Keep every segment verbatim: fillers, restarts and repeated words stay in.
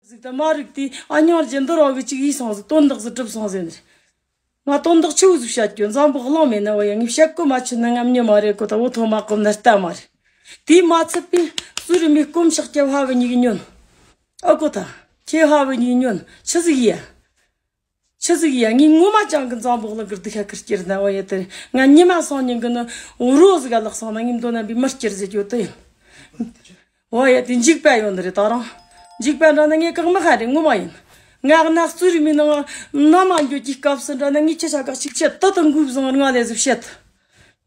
ཟིག་ད་མ་རིག་དེ་ཨ་ཉང་རྒྱན་འདི་རང་གི་ཅིག་ཡིས་སོང་ཟིག་དོན་དག་ཟིག་གྲུབ་སོང་ཟེར་ནི་རེད། ང་དོན་དག་ཆེ་བོ་ཟིག་བཤད་རྒྱུ་འཛམ་བུ་གླང་མེད་ན་བ་ཡ། ངས་བཤད་གོ་མ་ཆུ་ན་ངམ་ཉོ་མ་རེད་གོ། ད་འོ་ཐོ་མ་གོམ་ན་ལྟ་མ་རེད། དེས་མ་ཚད་པའི་སུ་རི་མི་སྐོམ་ཤག་སྐྱ་ཧ་བི་ཉིག་ཉོན། ཨ་གོ་ད། ཁྱེད་ཧ་བི་ཉིག་ཉོན་ཆི་ཟིག་ཡ། ཆི་ཟིག་ཡ། ངས་ངོ་མ་ཅང་གི་འཛམ་བུ་གླང་གི་སྡུག་ཁ་ཁུར་སྐྱེར་ན་བ་ཡ། དེ་ང་ཉི་མ་སང་ཉིན་གི་ནི་རོ་ཟིག་ག་ལག་སང་ན་ངས་མདོ་ན་བི་མར་སྐྱེར་ཟེར་རྒྱུ་དེ་ཡིན། འོ་ཡ། དེ་འཇིགས་པ་ཡོད་ནི་རེད་ད་རང་། འཇིགས་པ་འདྲ་ན་ངས་བཀག་མི་ཁ་རེད། ངོ་མ་ཡིན། ང་གནའ་གཙོད་རིགས་མི་ནང་ན་མ་འགྱོ་གྱི་སྐབས་སུ་འདྲ་ན་ངས་ཁྱེད་ཆ་ག་ཅིག་བཤད། ད་དུང་འགུབ་བཟང་ང་ལས་ཟིག་བཤད།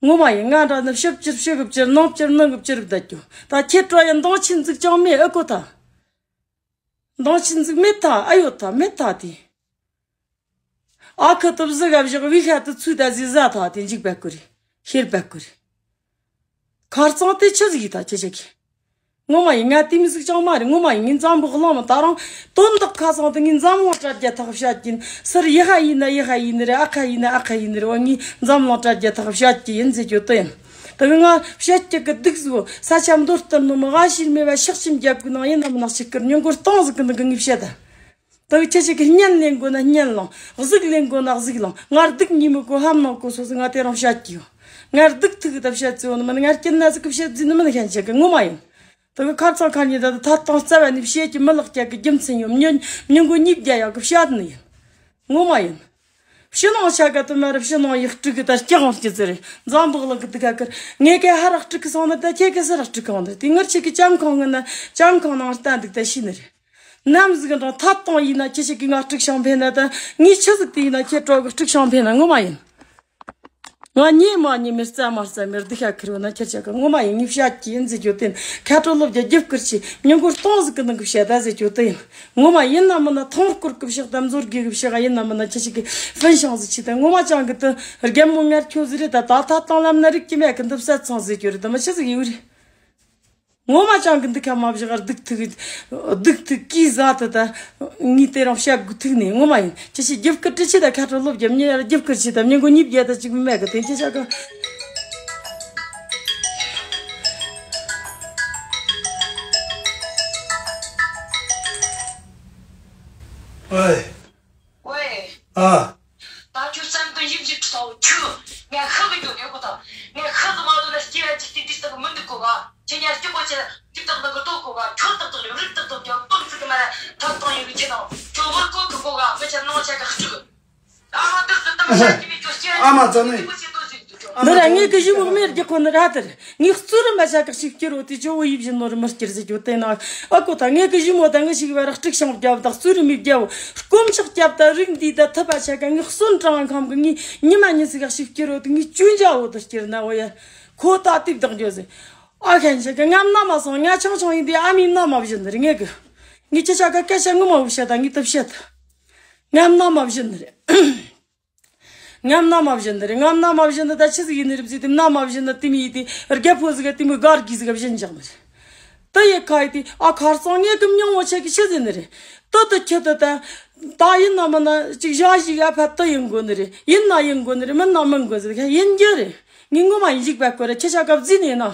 ངོ་མ་ཡིན། ང་འདྲ་ན་ཕྱི་བཅིར་ཕྱི་གི་བཅིར། ནང་བཅིར་ནང་གི་བཅིར་བསྡད་རྒྱུ། ད་ཁྱེད་སྤྲོ་ཡ་འདང་ཆེན་ཟིག་ཅང་མེད། ཨ་གོ་ད། འདང་ཆེན་ཟིག་མེད་ད། ཨ་ཡོད་ད་མེད་ད་དེ། ཨ་ཁུ་ཏུ་བཟི་ག་བཞག་བི་ཤ་ཏུ་ཚུད་ད་ཟི་ཟ་ཐ་དེ་འཇིགས་པ་ཀུ་རེ། ཤེར་པ་ཀུ་རེ། ཁར་ཚང་དེ་ཆི་ཟིག་ཡིན་ད་ཁྱེད་ཆ་གི། ངོ་མ་ཡིན། ང་དེ་མི་ཟིག་ཅང་མ་རེད། ངོ་མ་ཡིན། ངས་འཛམ་བུ་གླང་མ་ད་རང་དོན་དག་ཁ་སང་དུ་ངས་འཛམ་གླིང་དྲ་རྒྱ་ཐག་བཤད་ཀྱིན་སར་ཡི་ཧ་ཡིན་ན་ཡི་ཧ་ཡིན་ནི་རེད། ཨ་ཁ་ཡིན་ན་ཨ་ཁ་ཡིན་ནི་རེད་བ། ངས་འཛམ་གླིང་དྲ་རྒྱ་ཐག་བཤད་ཀྱི་ཡིན་ཟེར་རྒྱུ་དེ་ཡིན། དེ་གི་ང་བཤད་ཀྱི་གི་སྡུག་ཟིག་ས་ཆ་མདོ་སྟར་ནོ་མི་ང་ཤེས་མེད་བ་ཤག་ཤིམ་རྒྱབ་གི་ནང་ཡིན་ནམ་ནག་ཅིག་ཀིར་ཉོ་མགོ་སྟོང་ཟིག་གི་ནང་གི་ངས་བཤད་ད། དེ་གི་ཁྱེད་ཅག་གི་གཉེན་ལེན་དགོ་ན་གཉེན་ལང་། གཟུགས་ལེན་དགོ་ན་གཟུགས་ལང་། ང་སྡུག་ཉི་མི་གོ་ཧམ་ནང་གོ་སོ་སོ་ང་དེ་རང་བཤད་ཀྱི་ཡོད། ང་སྡུག་ཐུག་གི་ད་བཤད་ཙི་ཡོད་ནི་མིན། ང་རྐྱེན་ན་ཟིག་གི་བཤད་ཙི་ནི་མིན། ཁྱེད་ཅག་གི་ངོ་མ་ཡིན། དེ་གི་ཁར་ཚང་ཁར་ཉི་ད་ད་ཐ་སྟོང་རྩ་བ་ནས་བཤད་ཀྱི་མི་ལག་རྒྱག་གི་རྒྱུ་མཚན་ཡོད། མྱི་མྱི་མགོ་གཉིས་བརྒྱ་ཡག་གི་བཤད་ནི་ཡིན། ངོ་མ་ཡིན། ཕྱི་ནང་ཆ་ག་དུ་མ་རབས་ཕྱི་ནང་ཡག་དྲུག་གི་ད་སྐྱག་ཧོང་སྐྱི་ཟེར་རེད། འཛམ་བུ་གླིང་གི་དུ་ག་ཀིར་ངས་ཀའི་ཧ་རག་དྲུག་གི་སོང་ན་ད་ཁྱེད་ཀའི་སུ་རག་དྲུག་གི་འོང་ད། དེ་ངར་ཆེ་གི་ལྕམ་ཁང་ངི་ན་ལྕམ་ཁང་ནང་ལྟ་འདུག་ད་ཤི་ནི་རེད། ནམ་ཟིག་འདྲ་ཐ་སྟོང་ཡིན་ན་ཁྱེད་ཆེ་གི་ང་དཀྲུག་ཤིང་འཕེན་ན་ད། ངས་ཆི་ཟིག་དེ་ཡིན་ན་ཁྱེད་གྲོགས་གི་དཀྲུག་ཤིང་འཕེན་ན་ངོ་མ་ཡིན། ང་ཉེས་མ་ཉེས་མེད་རྩ་མ་རྩ་མེད་སྡུག་ཤ་ཁུར་བ་ན་ཁྱེད་ཆ་ག་ངོ་མ་ཡིན། ངས་བཤད་ཀྱི་ཡིན་ཟེར་རྒྱུ་དེ་ཁ་དྲོ་ལོ་བརྒྱ་རྒྱབ་ཀིར་ཆེ་མྱི་མགོ་སྟོང་ཟིག་གི་ནང་གི་བཤད་ད་ཟེར་རྒྱུ་དེ་ཡིན། ངོ་མ་ཡིན་ན་མིན་ན་ཐོང་སྐོར་གི་བཤད་ད་མཛོར་གི་གི་བཤད་ཡིན་ན་མིན་ན་ཁྱེད་ཆ་གི་ཧྥན་ཤང་ཟིག་ཆེ་ད་ངོ་མ་ཅང་གི་དུ་རྒན་མོ་ངར་ཁྱོད་ཟིག་རེད་ད། ད་ཐང་ལམ་ན་རིག་གི་མེད་གི་འདུག་བསད་ཚང་ཟེར་རྒྱུ་རེད་ད། མ་ཆི་ཟིག་ཡོད་རེད། ངོ་མ་ཅང་གི་འདི་ཁ་མ་བཞག་སྡུག་ཐུག་སྡུག་ཐུག་གིས་ཟ་ད་ད། ངས་དེ་རང་བཤད་དགོས་ཐུག་ནས་ངོ་མ་ཡིན། ཅི་ཞིག་རྒྱབ་སྐུར་ཏི་ཆི་ད་ཁ་དྲོ་ལོ་བརྒྱབ་ཉེ་རྒྱབ་སྐུར་ཆི་ད་མྱི་མགོ་གཉིས་བརྒྱ་ད་ཅིག་མེད་གི་དེ་ཅི་བྱ་གི། ཨོའེ། ཝེ། ཨ། ད་ཁྱོད་བསམ་དོན་ཡིན་གྱི་ཁྲི་ཐོག་ཁྱོད་ངས་ཤི་གི་འགྱོ་ཡོད་གོ་ད། ངས་ཤི་གི་མ་འདུག་ན་སྐྱེ་བ་ཅིག་དེ་དུས་ལྟ་གི་མི་འདུག་གོ་ག་ཁྱེད་ཉལ་སྐྱིད་པོ་ཆེ་དུས་ཏག་ཏག་གི་ལྟོ་གོ་ག་ཁྱོད་ཏག་ཏག་རིག་རིག་ཏག་ཏག་ཀྱང་ལྟོ་ཚིག་གི་མ་ར་ཐབ་ཏང་ཡོད་གི་ཁྱེད་དང་ཁྱོད་བུར་གོ་གི་གོ་ག་མི་ཆེ་ནང་ཆེ་གི་ཁྲི་གི། ཨ་མ་དུས་སུ་ཏམ་ཤ་སྐྱིད་པའི་ཁྱོད་སྐྱེ་བ་ཨ་མ་ཅིག་ཙ་ནི། སྐྱིད་པོ་ཆེ་ལྟོ་ཚིག་འདུག་ཁྱོད། འདི་ར་ངས་གི་གཞི་མོ་མེར་རྒྱག་གོ་ནི་ར་དེར། ངས་གཙོ་རིམ་པ་བྱ་གག་ཞིག་སྐྱུར་བོ་དེ་ཇོ་བོ་ཡིབ་བཞིན་ནོ་རི་མི་སྐྱུར་ཟེར་རྒྱུ་དེ་ན། ཨ་ཀོ་ད་ངས་གི་གཞི་མོ་ད་ངས་ཞིག་བར་དཀྲུག་ཤིང་བརྒྱབ་དང་གཙོ་རིམ་མི་བརྒྱབ་བོ་སྐོམ་ཆག་བརྒྱབ་ད་རིག་འདི་ད་ཐུབ་པ་བྱ་ག་ངས་གསོན་དྲང་ཁམ་གི་ངས་ཉི་མ་ཉིན་ཟིག་གག་ཞིག་སྐྱུར་བོ་དེ་ངས་ཅུན་ཇ་བོ་དུ་སྐྱུར་ན་འོ་ཡ། ཁོ་ད་དེབ་དང་འགྱོ་ཟེར། ཨ་ཁན་བྱ་ག་ངམ་ན་མ་སོང་ང་ཆང་ཆང་ཡིན་དེ་ཨ་མི་ན་མ་བཞིན་ནི་རེད་ངས་གི། ངས་ཅི་བྱ་ག་སྐད་ཆ་ངོ་མ་བོ་བཤད་ད་ངས་དུ་བཤད། ངམ་ན་མ་བཞིན་ནི་རེད། ངམ་ན་མ་བཞིན་ནི་རེད། ངམ་ན་མ་བཞིན་ནི་ད་ཆི་ཟིག་ཡིན་ནི་རེད་ཟེར་དེ་ན་མ་བཞིན་ནི་དེ་མི་ཡིན་དེ་རྒྱ་ཕོ་ཟིག་ག་དེ་མི་སྒར་གི་ཟིག་ག་བཞིན་བཞག་ནི་རེད། ད་ཡི་ཁ་ཡི་དེ་ཨ་ཁར་སང་ངས་གི་མྱོང་བོ་ཆེ་གི་ཆི་ཟེར་ནི་རེད། ད་ད་ཁྱི་ད་ད་ད་ཡིན་ན་མིན་ན་ཅིག་བཞག་ཞིག་ཨ་ཕ་ད་ཡིན་དགོ་ནི་རེད། ཡིན་ན་ཡིན་དགོ་ནི་རེད། མིན་ན་མིན་དགོ་ཟེར་ཁ་ཡིན་རྒྱུ་རེད། ངས་ངོ་མ་ཡིན་འཇིགས་པ་སྐོར་ར་ཁྱི་ཆ་གབ་རྫི་ནས་ན།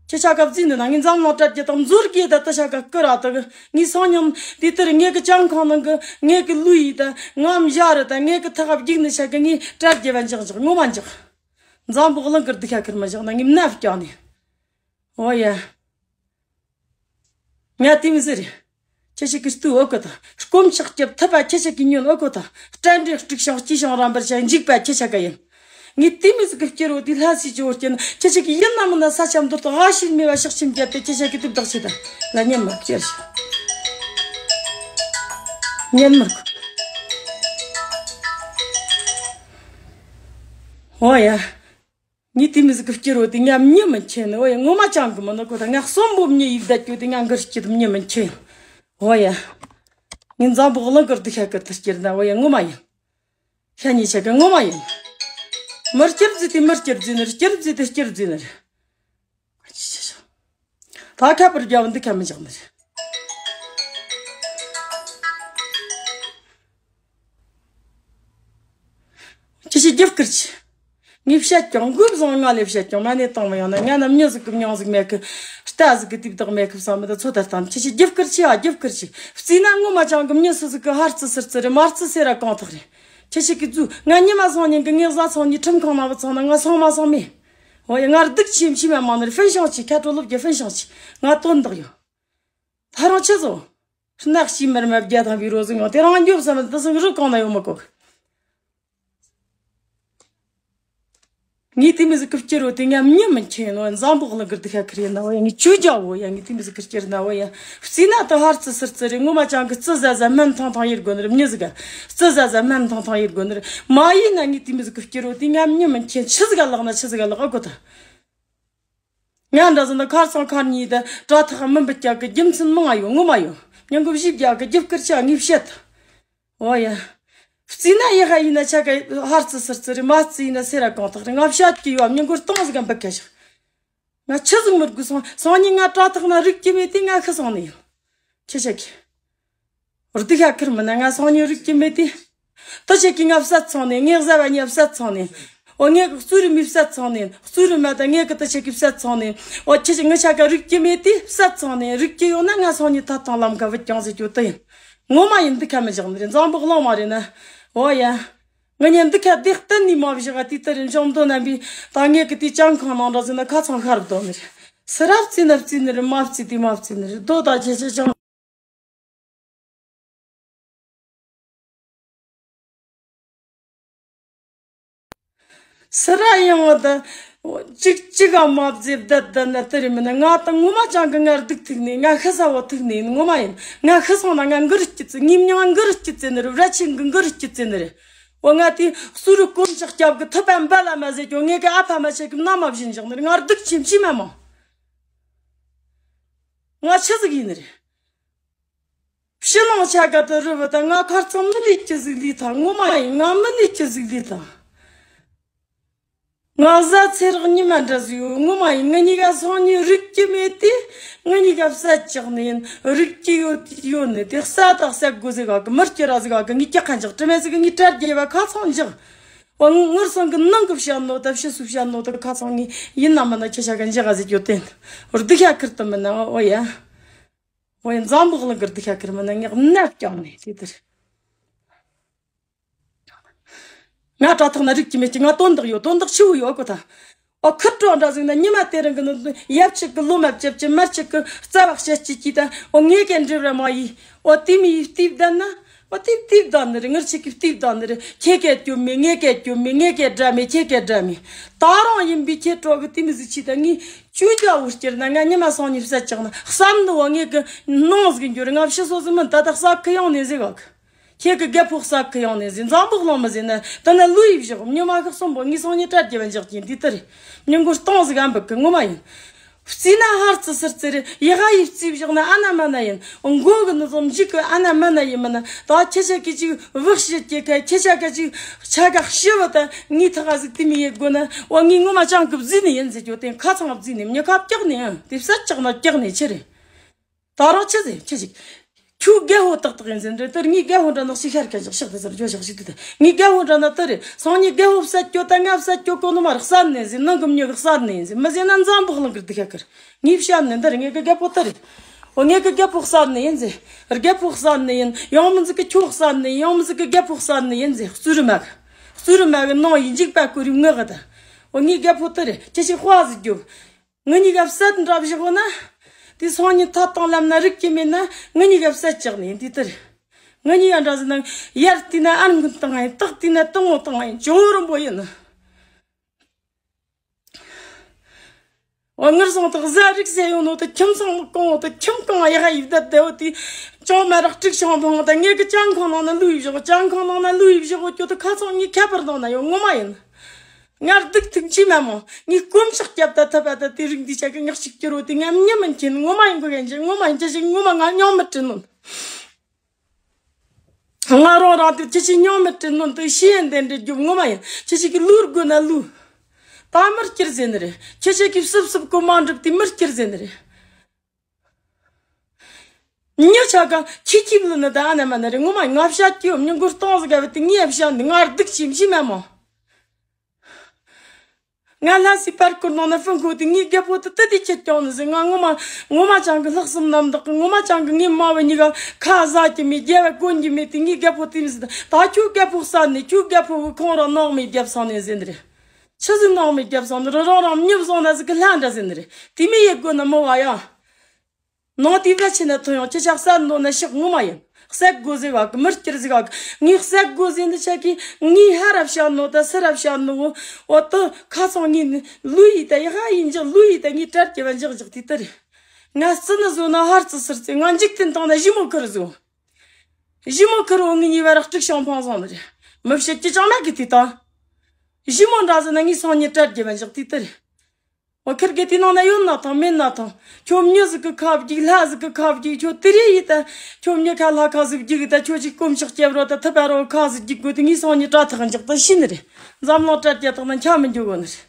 ཁྱི་ཆ་གབ་རྫི་ནས་ན་ངས་འཛམ་གླིང་དྲ་རྒྱ་དང་མཛོར་གི་ད་ད་ཆ་ག་སྐུ་ར་ད་གི་ངས་སང་ཉིན་དེ་ལྟར་ངས་གི་ལྕམ་ཁང་ནང་གི་ངས་གི་ལུས་ཡི་ད་ངམ་བཞག་ར་ད་ངས་གི་ཐག་ག་བརྒྱུག་ནས་ཆ་གི་ངས་དྲ་རྒྱ་བ་འཇག་འཇག་ངོ་མ་འཇག་འཛམ་བུ་གླིང་གི་སྡུག་ཁ་ཁུར་མ་བཞག་ན་ངས་མནའ་བསྐྱངས་ནས། འོ་ཡ། ང་དེ་མི་ཟེར། ཁྱེད་ཆ་གི་སྟུ་ཨོ་ཀོ་ད། སྐོམ་ཆག་རྒྱབ་ཐུབ་པ་ཁྱེད་ཆ་གི་ཉོན་ཨོ་ཀོ་ད། སྐྲ་འདྲེ་དཀྲུག་ཤིང་སྐྱི་ཤིང་རམ་པར་བྱ་འཇིགས་པ་ཁྱེད་ཆ་ག་ཡིན། ངས་དེ་མི་ཟིག་གི་སྐྱེ་རོ་དེ་ལྷ་སྲས་ཀྱི་འོ་རྐྱེན་ཁྱེད་ཆ་གི་ཡིན་ན་མིན་ན་ས་ཆ་མདོར་དང་ཨ་ཤིན་མེ་བ་ཤག་ཆིམ་རྒྱབ་སྟེ་ཁྱེད་ཆ་གི་དུབ་བདག་བྱེད་ད། ལ་ཉན་མར་ཁྱེར་ཤི། ཉན་མར་ཁུ། འོ་ཡ། ངས་དེ་མི་ཟིག་གི་སྐྱེ་རོ་དེ་ངའི་མྱི་མི་ཁྱེད་ནི་འོ་ཡ་ངོ་མ་ཅང་གི་མི་ནི་གོ་ད་ངའི་གསོན་པོ་མྱི་ཡིག་ད་སྐྱོ་དེ་ངའི་འགུར་སྐྱེ་དུ་མྱི་མི་ཁྱེད། འོ་ཡ། ངས་འཛམ་བུ་གླིང་གི་སྡུག་ཤ་ཀིར་དུ་སྐྱེར་ན་འོ་ཡ་ངོ་མ་ཡིན། ཤ་ཉེ་ཆ་གི་ངོ་མ་ཡིན། མི་སྐྱེར་རྫི་དེ་མི་སྐྱེར་རྫི་ནི་རེད། སྐྱེར་རྫི་དེ་སྐྱེར་རྫི་ནི་རེད། ད་ཁ་པར་རྒྱབ་འདི་ཁ་མི་འཇག་ནི་རེད། ཅི་ཞིག་རྒྱབ་ཀིར་ཆི། ངས་བཤད་ཀྱང་མགོ་བཟུང་ང་ལས་བཤད་ཀྱང་མ་ནས་བཏང་མི་ཡོང་ན། ང་ན་མྱི་ཟིག་གི་མྱིང་ཟིག་མེད་གི། རྟ་ཟིག་གི་དུས་བདག་མེད་གི་བསམ་མི་ད་ཚོད་ལྟ་སྟངས་ཁྱེད་ཀྱི་རྒྱབ་སྐུར་ཆེ་ཨ་རྒྱབ་སྐུར་ཆེ། བརྩིས་ན་ངོ་མ་ཅང་གི་མྱི་སུ་ཟིག་གི་ཧར་བརྩི་ཚུར་བརྩི་རེད། མར་བརྩི་ཟེར་ར་གང་ཐག་རེད། ཁྱེད་ཀྱི་རྒྱུ་ང་ཉི་མ་སང་ཉིན་གི་ངས་བཟའ་ཚང་ཉིན་ཁྲིམས་ཁང་ནང་བུད་ཚང་ན་ང་སང་མ་སང་མེད། འོ་ཡ། ང་སྡུག་ཆེ་མཆི་མ་མང་ནི་རེད། ཧྥན་ཤང་ཆེ། ཁ་དྲོ་ལོབ་ཀྱི་ཧྥན་ཤང་ཆེ། ང་དོན་དག་ཡོད། ད་རང་ཆི་ཟོ། ནག་ཤི་མར་མ་བརྒྱ་ཐམ་པའི་རོ་ཟིག་ཡོང་དེ་རང་འགྱོ་བསམ་ན་དེ་སང་རི་གང་ན་ཡོད་མི་གོ། ངས་དེ་མི་ཟིག་གི་སྐྱེ་རོ་དེ་ང་མྱི་མི་ཁྱེད་ནོ་འཛམ་བུ་གླིང་གི་སྡུག་ཁ་ཁུར་ཡིན་ན་བ་ཡ། ངས་ཆུ་རྒྱ་བོ་ཡ། ངས་དེ་མི་ཟིག་གི་སྐྱེ་ར་ན་བ་ཡ། བརྩིས་ན་དེ་ཧར་བརྩི་ཚུར་བརྩི་རེད། ངོ་མ་ཅང་གི་རྩི་ཟ་ཟ་སྨན་ཐང་ཐང་ཡེར་དགོ་ནི་རེད། མྱི་ཟིག་ག་རྩི་ཟ་ཟ་སྨན་ཐང་ཐང་ཡེར་དགོ་ནི་རེད། མ་ཡིན་ན་ངས་དེ་མི་ཟིག་གི་སྐྱེ་རོ་དེ་ང་མྱི་མི་ཁྱེད་ཆི་ཟིག་ག་ལག་ན་ཆི་ཟིག་ག་ལག་ཨ་གོ་ད། ང་འདྲ་ཟིག་ན་ཁར་ཚང་ཁར་ཉིད་དུ་དྲ་ཐག་མི་འབུད་རྒྱག་གི་རྒྱུ་མཚན་མང་ང་ཡོད། ངོ་མ་ཡོད། མྱི་མགོ་བཞི་རྒྱག་གི་རྒྱབ་སྐུར་ཆ་ངས་བཤད། འོ་ཡ། བརྩིས་ན་ཡི་ཧ་ཡིན་ན་ཆ་ག་ཧར་བརྩི་ཚུར་བརྩི་རེད། མ་བརྩིས་ཡིན་ན་སེ་ར་གང་ཐག་རེད། ང་བཤད་ཀྱི་ཡོད། མྱི་མགོ་སྟོང་ཟིག་ག་འབུད་ཁ་བཞག་ང་ཆི་ཟིག་མི་དགོས་སོང་སང་ཉིན་ང་དྲ་ཐག་ན་རིག་གི་མེད་དེ་ང་ཤི་སོང་ནི་ཡིན། ཁྱེད་ཆ་གི། རྡི་ཤ་ཁུར་མི་ན་ང་སང་ཉིན་རིག་གི་མེད་དེ། ཏི་ཆེ་གི་ང་བསད་ཚང་ནས། ངས་བཟའ་བ་ཉ་བསད་ཚང་ནས། འོ་ངས་གི་གཙུག་རི་མི་བསད་ཚང་ནས། གཙུག་རི་མ་ད་ངས་གི་ཏི་ཆེ་གི་བསད་ཚང་ནས། འོ་ཁྱེད་ཀྱི་ངི་ཆ་ག་རིག་གི་མེད་དེ་བསད་ཚང་ནས། རིག་གི་ཡོད་ན་ང་སང་ཉིན་ཐ་ཐང་ལམ་ཁ་བུད་ཀྱང་ཟེར་རྒྱུ་དེ་ཡིན། ངོ་མ་ཡིན། འདི་ཁ་མི་བཞག་ནི་རེད། འཛམ་བུ་གླང་མ་རེད་ན། འོ་ཡ། ངི་ཉན་འདི་ཁ་བདེ་གཏན་ནས་མ་བཞག་དེ་ལྟར་རིན་འཇོམས་དོན་རྣམ་པའི་ད་ངས་གི་དེ་ཅང་ཁང་ནང་འདྲ་ཟེར་ན་ཁ་ཚང་ཤར་བསྡད་ནི་རེད། སི་ར་བརྩིས་ན་བརྩིས་ནི་རེད། མ་བརྩིས་དེ་མ་བརྩིས་ནི་རེད། རྡོ་ད་ཁྱེད་ཆ་ཅང་། སི་ར་ཡང་བ་དང་གཅིག་གཅིག་ག་མ་བརྩེ་བསྡད་བསྡད་ན་དེ་རེད། མིན་ན་ང་དང་ངོ་མ་ཅང་གི་ངར་སྡུག་ཐུག་ནས་ང་ཤི་ས་བ་ཐུག་ནས་ཡིན། ངོ་མ་ཡིན། ང་ཤི་སོང་ན་ང་མགུར་སྐྱིད་ཚེ། ངའི་མྱིང་མགུར་སྐྱིད་ཚེ་ནི་རེད། ར་ཆེན་གི་མགུར་སྐྱིད་ཚེ་ནི་རེད། འོ་ང་དེ་གསུ་རུ་དཀོན་མཆོག་སྐྱབས་གི་ཐུབ་པ་འབའ་ལ་མ་ཟེར་རྒྱུ་ངས་གི་ཨ་ཕ་མ་ཆེ་གི་མནའ་མ་བཞིན་བཞག་ནི་རེད། ངར་སྡུག་ཆེ་མཆི་མ་མང་། ང་ཆི་ཟིག་ཡིན་ནི་རེད། ཕྱི་ནང་ཆ་ག་དུ་རུ་བ་དང་ང་ཁ་ཚང་མི་ལས་ཅི་ཟིག་ལས་ཐང་། ངོ་མ་ཡིན། ང་མི་ལས་ཅི་ཟིག་ལས་ཐང་། ང་བཟའ་ཚེ་རག་ཉི་མ་འདྲ་ཟིག་ཡོད། ངོ་མ་ཡིན། ང་གཉིས་ཀ་སང་ཉིན་རིག་གི་མེད་དེ། ང་གཉིས་ཀ་བསད་ཅག་ནི་ཡིན། རིག་གི་ཡོད་ཡོད་ནི་དེ་བསད་དང་བསད་དགོས་ཟིག་ག་གི་མི་སྐྱི་ར་ཟིག་ག་གི་ངའི་སྐྱི་ཁ་འཇག་དྲི་མེད་ཟིག་གི་ངའི་གྲལ་རྒྱས་པ་ཁ་ཚང་འཇག་འོ་ངུར་སང་གི་ནང་གི་བཤད་ནོ་ད་ཕྱི་སུ་བཤད་ནོ་ད་ཁ་ཚང་ངི་ཡིན་ན་མིན་ན་ཁྱེད་ཆ་ག་འཇག་ག་ཟིག་ཡོད་དེ། རྡི་ཤ་ཁུར་དུ་མིན་ན་འོ་ཡ། འོ་ཡ། འཛམ་བུ་གླིང་གི་རྡི་ཤ་ཁུར་མིན་ན་ངས་ནབ་ཀྱང་ནས་དེ་ལྟར། ང་དྲ་ཐག་ན་རིག་གི་མེད་ཀྱི་ང་དོན་དག་ཡོད། དོན་དག་ཆེ་བོ་ཡོད་གོ་ད། ཨོ་ཁུར་དྲོ་འདྲ་ཟིག་ན་ཉི་མ་དེ་རིང་གི་ནི་ཡབ་ཅིག་གི་ལོ་མ་བཅབ་ཀྱི་མར་ཅིག་གི་རྩ་བ་བཤད་ཀྱི་ཀྱི་ད། ཨོ་ངས་ཀྱང་འབྲེལ་བ་མ་ཡིས། ཨོ་དེ་མི་ཡིས་བལྟས་བསྡད་ན། ཨོ་དེ་བལྟས་བསྡད་ནི་རེད། ངར་ཅིག་གི་བལྟས་བསྡད་ནི་རེད། ཁྱེད་ཀྱི་སྐྱོ་མེད་ངས་ཀྱི་སྐྱོ་མེད། ངས་ཀྱི་དགྲ་མེད་ཁྱེད་ཀྱི་དགྲ་མེད། ད་རང་ཡིན་པའི་ཁྱེད་དྲོ་གི་དེ་མི་ཟིག་ཆི་ད་ངས་ཅུང་རྒྱ་བོ་སྐྱེར་ན་ང་ཉི་མ་སང་ཉིན་བསད་ཅག་ན་བསམ་ནི་བ་ངས་གི་ནང་ཟིག་འགྱུར། ང་ཕྱི་སོ་ཟིག་མིན་ད་ད་བསད་གི་ཡོང་ནས་ཟིག་ག་གི། ཁྱེད་ཀྱི་རྒད་པོ་བསད་གི་ཡོང་ནས་ཟིན། འཛམ་བུ་གླིང་མི་ཟིན་ན་ད་ནི་ལུས་ཡིབ་བཞག་མྱི་མ་ཁག་གསུམ་པོ་ངས་སང་ཉིན་གྲལ་རྒྱབ་འཇག་གིན་འདི་ལྟར། མྱི་མགོ་སྟོང་ཟིག་ཨ་འབུད་གི་ངོ་མ་ཡིན། བརྩིས་ན་ཧར་བརྩི་ཚུར་བརྩི་རེད། ཡི་ཧ་ཡིས་བརྩིས་བཞག་ན་ཨ་ན་མ་ན་ཡིན། མགོ་གི་ནི་ཙམ་མཇུག་གི་ཨ་ན་མ་ན་ཡིན་མིན་ན། ད་ཁྱེད་ཆ་གི་ཅིག་བག་ཤི་སྐྱེ་ཁ་ཁྱེད་ཆ་ག་ཅིག་ཆ་ག་ཤི་བ་ད་ངས་ཐག་ཟིག་དེ་མི་ཡེ་དགོས་ན། འོ་ངས་ངོ་མ་ཅང་གི་བརྫིས་ནས་ཡིན་ཟེར་རྒྱུ་དེ་ཁ་ཚང་བརྫིས་ནས་མྱི་ཁ་བཀྱག་ནས་ཨ་དེ་བསད་ཅག་ན་བཀྱག་ནས་ཆི་རེད། ད་རང་ཆི་ཟེར་ཁྱེད་ཅིག་ཁྱོད་རྒད་པོ་ཏག་ཏག་ཡིན་ཟེར་འདྲ་དེར་ངས་རྒད་པོ་འདྲ་ནག་ཞིག་ཤར་ཁ་ཞིག་ཤག་དེ་ཟེར་རྒྱུ་ཞག་ཞིག་དེ་དེ་ངས་རྒད་པོ་འདྲ་ན་དེ་རེད། སང་ཉིན་རྒད་པོ་བསད་རྒྱུ་ད་ང་བསད་རྒྱུ་གོ་ནོ་མ་རེད། བསད་ནས་ཟེར་ནང་གི་མྱི་གི་བསད་ནས་ཟེར་མི་ཟེར་ན་འཛམ་བུ་གླིང་གི་རྡི་ཤ་ཁུར། ངས་བཤད་ནས་འདི་རེད། ངས་གི་རྒད་པོ་དེ་རེད། འོ་ངས་གི་རྒད་པོ་བསད་ནས་ཡིན་ཟེར། རྒད་པོ་བསད་ནས་ཡིན། ཡང་མི་ཟིག་གི་ཁྱོད་བསད་ནས་ཡང་མི་ཟིག་གི་རྒད་པོ་བསད་ནས་ཡིན་ཟེར། གཙུག་རི་མ་གི་གཙུག་རི་མ་གི་ནང་ཡིན་འཇིགས་པ་ཀུ་རི་ངག་གི་ད། འོ་ངས་རྒད་པོ་དེ་རེད། ཁྱེད་ཅིག་དཔའ་ཟིག་རྒྱོབ། ང་གཉིས་ཀ་བསད་འདྲ་བཞག་ན། དེ་སང་ཉིན་ཐ་དང་ལམ་ན་རིག་གི་མེད་ན་ང་གཉིས་ཀ་བསད་ཅག་ནས་འདི་ལྟར། ང་གཉིས་ཀ་འདྲ་ཟེར་ན་ཡར་བལྟས་ན་ཨར་འགུན་བཏང་ཡིན། སྟག་བལྟས་ན་སྟག་མོ་བཏང་ཡིན། ཇོ་རིན་པོ་ཡིན། འོ་ངར་སང་དག་ཟ་རིག་ཟེར་ཡོང་ནོ་དེ་ཁྱིམ་ཚང་གང་བོ་དེ་ཁྱིམ་གང་ཡག་ཡིབ་ད་དེ་བོ་དེ་ཅང་མ་རག་ཀྲིག་ཤང་བང་ད་ངས་གི་ཅང་ཁང་ནང་ན་ལུས་ཡིབ་བཞག་ཅང་ཁང་ནང་ན་ལུས་ཡིབ་བཞག་འོ་ཁྱོད་དེ་ཁ་ཚང་ངས་ཁྱད་པར་ནང་ན་ཡོད་ངོ་མ་ཡིན། ང་སྡུག་ཐུག་ཅི་མ་མོ། ངས་དཀོན་མཆོག་སྐྱབས་ད་ཐབས་པ་ད་དེ་རིགས་འདི་ཆ་གི་ངག་ཅིག་སྐྱུར་རོ་དེ་ང་མྱི་མིན་ཁྱེད་ངོ་མ་ཡིན་གོ་གན་ཅི་ངོ་མ་ཡིན་ཅི་ཞིག་ངོ་མ་ང་སྙིང་མི་དྲན་ནོ། ང་རང་རང་དེ་ཁྱེད་ཅིག་སྙིང་མི་དྲན་ནོ་དེ་ཤེས་ཡན་དེ་འདྲ་རྒྱུབ་ངོ་མ་ཡིན། ཁྱེད་ཅིག་གི་ལུར་དགོས་ན་ལུ། ད་མི་སྐྱུར་ཟེར་ནི་རེད། ཁྱེད་ཅིག་གི་སུབ་སུབ་གོ་མ་འགྲུབ་དེ་མི་སྐྱུར་ཟེར་ནི་རེད། མྱི་ཆ་ག་ཁྱི་ཁྱི་ལུ་ནི་ད་ཨ་ན་མ་ན་རེད། ངོ་མ་ང་བཤད་ཀྱི་ཡོད། མྱི་མགོ་སྟོང་ཟིག་ག་བ་དེ་ངས་བཤད་འདི་ང་སྡུག་ཆེ་མཆི་མ་མོ། ང་ལྷ་སའི་པར་སྐོར་ནང་ན་ཧྥུན་ཁོ་དེ་ངའི་རྒད་པོ་དེ་དེ་དེ་ཁྱེད་ཀྱང་ནི་ཟེར། ང་ངོ་མ་ངོ་མ་ཅང་གི་ལྷག་བསམ་རྣམ་དག་གི། ངོ་མ་ཅང་གི་ངའི་མ་བུ་གཉིས་ཀ་ཁ་ཟ་གྱི་མེད། རྒྱལ་བ་གོན་གྱི་མེད་དེ། ངའི་རྒད་པོ་དེ་མི་ཟེར། ད་ཁྱོད་རྒད་པོ་བསད་ནས། ཁྱོད་རྒད་པོ་གི་ཁོང་རང་ནང་མི་རྒྱབ་སོང་ནས་ཟེར་ནི་རེད། ཆི་ཟིག་ནང་མི་རྒྱབ་སོང་ནི་རེད། རང་རང་མྱི་བཟང་ན་ཟིག་གི་ལྷ་འདྲ་ཟེར་ནི་རེད། དེ་མི་ཡེ་དགོས་ན་མི་བ་ཡ། ནང་དེ་བ་ཆེ་ན་ཐོན་ཡང་ཁྱེད་ཅག་བསད་འདོད་ན་ཤག་ངོ་མ་ཡིན། བསད་དགོས་ཟེར་བ་གི་མི་སྐྱུར་ཟེར་བ་གི། ངས་བསད་དགོས་ཟེར་འདི་ཆ་གི་ངས་ཧ་ར་བཤད་ནོ་ད་སི་ར་བཤད་ནོ། འོ་ཏི་ཁ་སང་ངས་ནི་ལུས་ཡིས་ད་ཡི་ཧ་ཡིན་འཇག་ལུས་ཡིས་ད་ངས་གྲལ་གྱི་བ་འཇག་འཇག་དེ་ལྟར། ང་རྩི་ནི་བཟོ་ན་ཧར་རྩི་སིར་རྩི། ང་འཇིག་རྟེན་སྟེང་ན་ཞི་མོ་ཁུར་བཟོ། ཞི་མོ་ཁུར་འོ་ངའི་ཉེ་བར་དཀྲུག་ཤིང་འཕངས་སོང་ནི་རེད། མི་བཤད་ཀྱི་ཅང་མེད་གི་དེ་ད། ཞི་མོ་འདྲ་ཟེར་ན་ངས་སང་ཉིན་གྲལ་གྱི་བ་འཇག་དེ་ལྟར། འོ་ཁིར་གེ་དེ་ནང་ན་ཡོད་ན་ཐང་མེད་ན་ཐང་། ཁྱོད་མྱི་ཟིག་གི་ཁ་བརྒྱུག་ལྷ་ཟིག་གི་ཁ་བརྒྱུག་ཁྱོད་དེ་རེ་ཡིས་ད། ཁྱོད་མྱི་ཁ་ལྷ་ཁ་ཟིག་བརྒྱུག་ད། ཁྱོད་ཅིག་སྐོམ་ཆག་སྐྱེབ་རོ་ད་ཐུབ་པ་རོ་ཁ་ཟིག་བརྒྱུག་དགོས་དེ། ངས་སང་ཉིན་དྲ་ཐག་འཇག་ད་ཤི་ནི་རེད། འཛམ་གླིང་དྲ་རྒྱ་ཐག་ན་འཁྱམ་མི་འཇུག་གོ་ནི་རེད།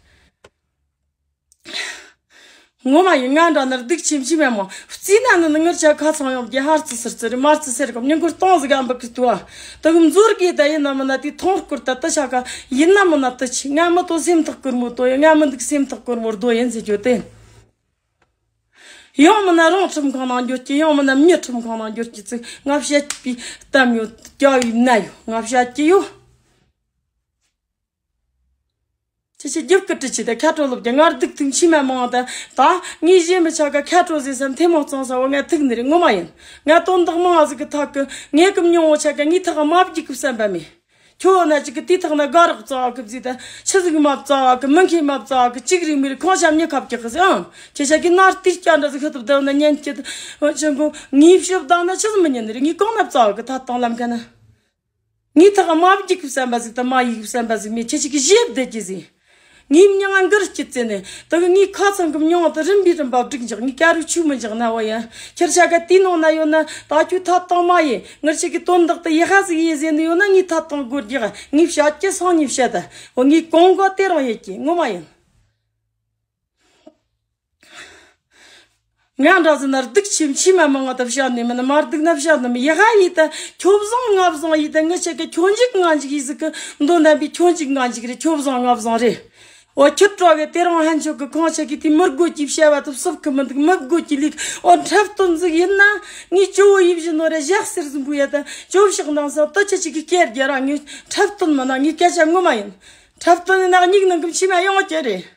ངོ་མ་ཡིན། ང་འདྲ་ནི་སྡུག་ཆེ་མཆི་མེད་མོ། རྩིས་ན་ནི་ངར་ཆ་ཁ་ཚང་ཡོང་རྒྱ་ཧར་རྩི་སིར་རྩི་རེད། མར་རྩི་སེར་གོ་མྱི་མགོ་སྟོང་ཟིག་གམ་པ་གི་ཏུ་བ། ད་གི་མཛོར་གི་ད་ཡིན་ན་མིན་ན་དེ་ཐོང་སྐོར་ད་ད་ཆ་ག་ཡིན་ན་མིན་ན་ད་ཆི། ང་མི་ཏོ་སེམས་ཐག་སྐོར་མོ་ཏོ་ཡིན། ང་མི་འདུག་སེམས་ཐག་སྐོར་མོ་རྡོ་ཡིན་ཟེར་རྒྱུ་དེ། ཡང་མིན་ན་རང་ཁྲིམས་ཁང་ནང་འགྱོ་གི། ཡང་མིན་ན་མྱི་ཁྲིམས་ཁང་ནང་འགྱོ་གི་ཚིག་ང་བཤད་པའི་གཏམ་ཡོད། རྒྱ་ཡིན་ན་ཡོད། ང་བཤད་ཀྱི་ཡོད། ཁྱེད་ཆོས་རྒྱབ་ཀྱི་དྲི་ཆུ་དེ་ཁ་དྲོ་ལོབ་ཀྱི་ངར་སྡུག་ཐུག་མཆི་མ་མང་དང་ད་ངས་གཞན་མི་ཆ་ག་ཁ་དྲོ་ཟེར་སམ་ཐེ་མོ་གཙང་ས་བ་ང་ཐུག་ནི་རེད། ངོ་མ་ཡིན། ང་དོན་དག་མང་ཟིག་གི་ཐག་གི་ངས་གི་མྱོང་བོ་ཆ་ག་ངས་ཐག་མ་བརྒྱུག་གི་བསམ་པ་མེད། ཁྱོད་ན་ཅིག་གི་དེ་ཐག་ན་དགའ་རག་བཙའ་གི་བཟི་ད་ཆི་ཟིག་མ་བཙའ་གི་མི་མཁས་མ་བཙའ་གི་ཅིག་རིག་མི་རིག་ཁོང་ཤ་མྱི་ཁབ་ཀྱི་གི་ཟེར་ཨང་། ཁྱེད་ཆ་གི་ནར་ཏིར་སྐྱ་འདྲ་ཟིག་ཧི་ཐུབ་ད་ན་ཉན་ཀྱི་ཆེན་པོ་ངས་ཕྱི་བདག་ན་ཆི་ཟིག་མི་ཉན་ནི་རེད། ངས་གང་ན་བཙའ་གི་ཐ་དང་ལམ་ཁ་ན། ངའི་ཐག་མ་བརྒྱུག་གི་བསམ་པ་ཟིག་དང་མ་ཡིག་གི་བསམ་པ་ཟིག་མེད། ཁྱེད་ཅིག་གི་ཞེ་བདེ་གི་ཟིག་ངའི་མྱིང་ང་འགུར་སྐྱིད་ཙེ་ནས་ད་གི་ངའི་ཁ་ཚང་གི་མྱོང་དུ་རིམ་པས་རིམ་པ་བསྒྲིགས་འཇག་ངའི་ཀ་རུ་ཆུ་མི་འཇག་ན་བ་ཡ། ཁྱེར་ཆ་ག་དེའི་ནང་ན་ཡོད་ན་ད་ཁྱོད་ཐབ་དང་མ་ཡེ་ངར་ཅིག་གི་དོན་དག་ཏུ་ཡི་ཧ་ཟིག་ཡེ་ཟེར་ནི་ཡོད་ན་ངའི་ཐབ་དང་སྒོ་རྒྱག་ངའི་བཤད་ཀྱི་སང་ཉིན་བཤད་ད་འོ་ངའི་གོང་གོ་དེ་རང་ཡེ་ཀྱི་ངོ་མ་ཡིན། ང་འདྲ་ཟེར་ན་སྡུག་ཆེ་མཆི་མ་མང་བ་ད་བཤད་ནི་མིན་ན་མ་སྡུག་ན་བཤད་ནི་མིན། ཡ་ཧ་ཡིས་ད་ཁྱོད་བཟང་ང་བཟང་ཡིས་ད་ངི་ཆ་གི་ཁྱོད་འཇིག་ང་འཇིག་ཡིས་ཟིག་གི་མདོ་ན་བི་ཁྱོད་འཇིག་ང་འཇིག་རེད། ཁྱོད་བཟང་ང་བཟང་རེད། འོ་ཁྱོད་སྤྲོ་གི་དེ་རང་ཧན་ཆོག་གི་ཁོང་ཆ་གི་དེ་མི་དགོས་ཀྱི་བཤད་བ་ད་སུབ་གི་མི་འདུག་མི་དགོས་ཀྱི་ལིག་འོ་འཁྲབ་སྟོན་ཟིག་ཡིན་ན་ངའི་ཇོ་བོ་ཡིབ་བཞིན་ནོ་རེད། ཞག་ཟེར་ཟིན་པོ་ཡ་ད་ཇོ་བོ་ཞག་ནང་ས་ད་ཆ་ཅིག་གི་སྐྱེར་རྒྱ་ར་ངའི་འཁྲབ་སྟོན་མིན་ན་ངའི་སྐད་ཆ་ངོ་མ་ཡིན། འཁྲབ་སྟོན་ནི་ན་སྙིགས་ནང་གི་མཆི་མ་ཡོང་གི་རེད།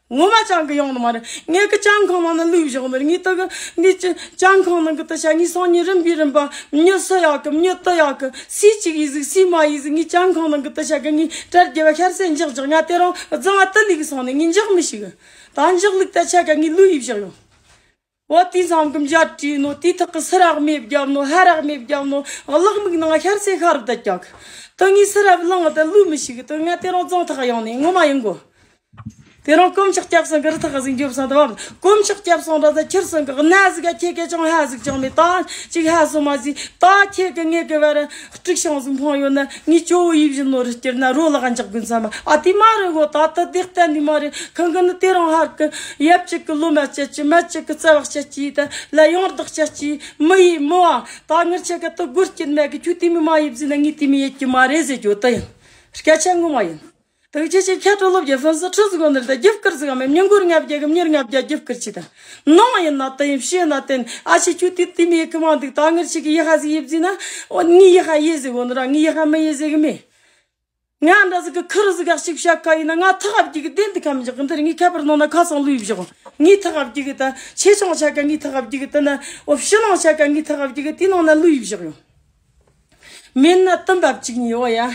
ངོ་མ་ཅང་གི་ཡོང་ནི་མ་རེད། ངས་གི་ཅང་ཁང་ནང་ན་ལུས་བཞག་ནི་རེད། ངས་ད་གི་འདི་ཅི་ཅང་ཁང་ནང་གི་ད་ཤ་ངས་སང་ཉིན་རིམ་པས་རིམ་པ་མྱི་སུ་ཡག་གི་མྱི་ཏི་ཡག་གི་སུས་གཅིག་ཡིས་ཟིག་སུས་མ་ཡིས་ཟིག་ངས་ཅང་ཁང་ནང་གི་ད་ཤ་གི་ངས་གྲལ་རྒྱབ་བ་ཤར་སེ་འཇག་འཇག་ང་དེ་རང་རྫིང་བ་ཏི་ལི་གི་སོང་ནས་ངས་འཇག་མི་ཤིག་ད་འཇག་ལུག་ད་ཆ་ག་ངས་ལུས་ཡིས་བཞག་ཡོང་། འོ་དེ་ཚང་གི་འཇར་བྲིས་ནོ། དེ་ཐག་གི་སི་རག་མེ་བརྒྱབ་ནོ། ཧ་རག་མེ་བརྒྱབ་ནོ། གླག་མིག་ནང་ཤར་སེ་ཤར་བསྡད་ཀྱག་ད་ངས་སི་ར་བླངས་ད་ལུས་མི་ཤིག་ད་ང་དེ་རང་རྫོང་ཐག་ཡོང་ནས་ངོ་མ་ཡིན་གོ་དེ་རང་གོམ་ཆག་རྒྱབ་སོང་གི་རི་ཐག་ཟིག་འཇོབ་སོང་ད་བབ་གོམ་ཆག་རྒྱབ་སོང་ར་ད་ཁྱེར་སོང་གི་གནའ་ཟིག་ག་ཁྱེད་ཀྱི་ཅང་ཧ་ཟིག་ཅང་མེད། ད་ཅིག་ཧ་སོང་མ་ཟིག་ད་ཁྱེད་ཀྱི་ངེད་ཀྱི་བར་དཀྲུག་ཤིང་ཟིག་འཕངས་ཡོད་ན་ངས་ཇོ་བོ་ཡིབ་བཞིན་ནོ་རུ་སྐྱུར་ན་རོ་ལག་འཇག་དགོས་བསམ་པ་ཨ་དེ་མ་རེད་གོ་ད་ད་དེ་གཏན་ནས་མ་རེད། ཁང་གི་ནི་དེ་རང་ཧར་གི་ཡབ་གཅིག་གི་ལོ་མ་བཅད་ཀྱི་མ་གཅིག་གི་རྩ་བ་བཅད་ཀྱི་ད་ལ་ཡོང་བདག་བཅད་ཀྱི་མི་ཡིས་མི་བ་ད་ངར་ཆ་ག་ད་སྒོར་སྐྱིད་མེད་གི་ཁྱོད་དེ་མི་མ་ཡིབ་ཟིན་ན་ངས་དེ་མི་ཡེད་ཀྱི་མ་རེད་ཟེར་རྒྱུ་ད་ཡིན། སྐད་ཆ་ངོ་མ་ཡིན། ད་ཁྱེད་ཆེ་ཁྱེད་ཁྲོ་ལོ་བརྒྱ་ཕན་སི་ཁྲི་ཟིག་གོ་ནི་རེད། ད་རྒྱབ་ཀིར་ཟིག་ག་མེད། མྱི་མགོར་ང་བརྒྱ་གི་མྱིར་ང་བརྒྱ་རྒྱབ་ཀིར་ཅི་ད་ནང་ཡིན་ན་ད་ཡིན་ཕྱི་ན་བསྟན་ཨ་ཆེ་ཁྱོད་དེ་དེ་མི་ཡེད་གི་མ་འདུག་ད་ངར་ཆེ་གི་ཡི་ཧ་ཟིག་ཡིབ་ཟིན་ན་འོ་ངས་ཡི་ཧ་ཡེ་ཟིག་གོ་ནི་ར་ངས་ཡི་ཧ་མི་ཡེ་ཟིག་གི་མེད། ང་འདྲ་ཟིག་གི་ཁུར་ཟིག་ག་ཞིག་བཤད་ཁ་ཡིན་ན་ང་ཐག་ཨ་བརྒྱུག་གི་བདེན་དུ་ཁམ་བཞག་གི་འདིར་ངའི་ཁ་པར་ནང་ན་ཁ་སང་ལུས་བཞག་ངའི་ཐག་ཨ་བརྒྱུག་གི་ད་ཆེ་ཆུང་ཆ་ག་ངའི་ཐག་ཨ་བརྒྱུག་གི་ད་ན་འོ་ཕྱི་ནང་ཆ་ག་ངའི་ཐག་ཨ་བརྒྱུག་གི་དེ་ནང་ན་ལུས་བཞག་ཡོང་། མེད་ན་དུམ་པ་གཅིག་གཉིས་འོ་ཡ།